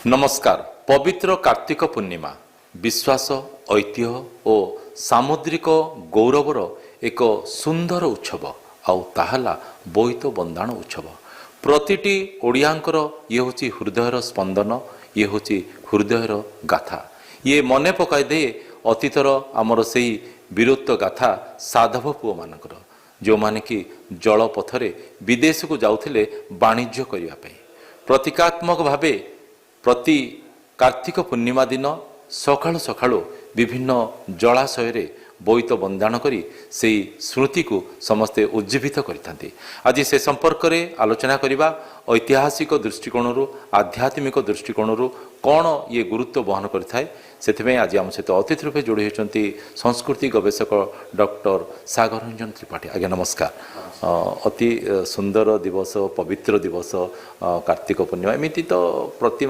ନମସ୍କାର। ପବିତ୍ର କାର୍ତ୍ତିକ ପୂର୍ଣ୍ଣିମା ବିଶ୍ୱାସ, ଐତିହ୍ୟ ଓ ସାମୁଦ୍ରିକ ଗୌରବର ଏକ ସୁନ୍ଦର ଉତ୍ସବ, ଆଉ ତାହା ହେଲା ବୋଇତ ବନ୍ଦାଣ ଉତ୍ସବ। ପ୍ରତିଟି ଓଡ଼ିଆଙ୍କର ଇଏ ହେଉଛି ହୃଦୟର ସ୍ପନ୍ଦନ, ଇଏ ହେଉଛି ହୃଦୟର ଗାଥା। ଇଏ ମନେ ପକାଇ ଦିଏ ଅତୀତର ଆମର ସେଇ ବୀରତ୍ୱ ଗାଥା, ସାଧବ ପୁଅମାନଙ୍କର, ଯେଉଁମାନେ କି ଜଳପଥରେ ବିଦେଶକୁ ଯାଉଥିଲେ ବାଣିଜ୍ୟ କରିବା ପାଇଁ। ପ୍ରତୀକାତ୍ମକ ଭାବେ ପ୍ରତି କାର୍ତ୍ତିକ ପୂର୍ଣ୍ଣିମା ଦିନ ସକାଳୁ ସକାଳୁ ବିଭିନ୍ନ ଜଳାଶୟରେ ବୋଇତ ବନ୍ଦାଣ କରି ସେଇ ସ୍ମୃତିକୁ ସମସ୍ତେ ଉଜ୍ଜୀବିତ କରିଥାନ୍ତି। ଆଜି ସେ ସମ୍ପର୍କରେ ଆଲୋଚନା କରିବା। ଐତିହାସିକ ଦୃଷ୍ଟିକୋଣରୁ, ଆଧ୍ୟାତ୍ମିକ ଦୃଷ୍ଟିକୋଣରୁ କ'ଣ ଇଏ ଗୁରୁତ୍ୱ ବହନ କରିଥାଏ, ସେଥିପାଇଁ ଆଜି ଆମ ସହିତ ଅତିଥି ରୂପେ ଯୋଡ଼ି ହୋଇଛନ୍ତି ସଂସ୍କୃତି ଗବେଷକ ଡକ୍ଟର ସାଗର ରଞ୍ଜନ ତ୍ରିପାଠୀ। ଆଜ୍ଞା, ନମସ୍କାର। ଅତି ସୁନ୍ଦର ଦିବସ, ପବିତ୍ର ଦିବସ କାର୍ତ୍ତିକ ପୂର୍ଣ୍ଣିମା। ଏମିତି ତ ପ୍ରତି ମାସ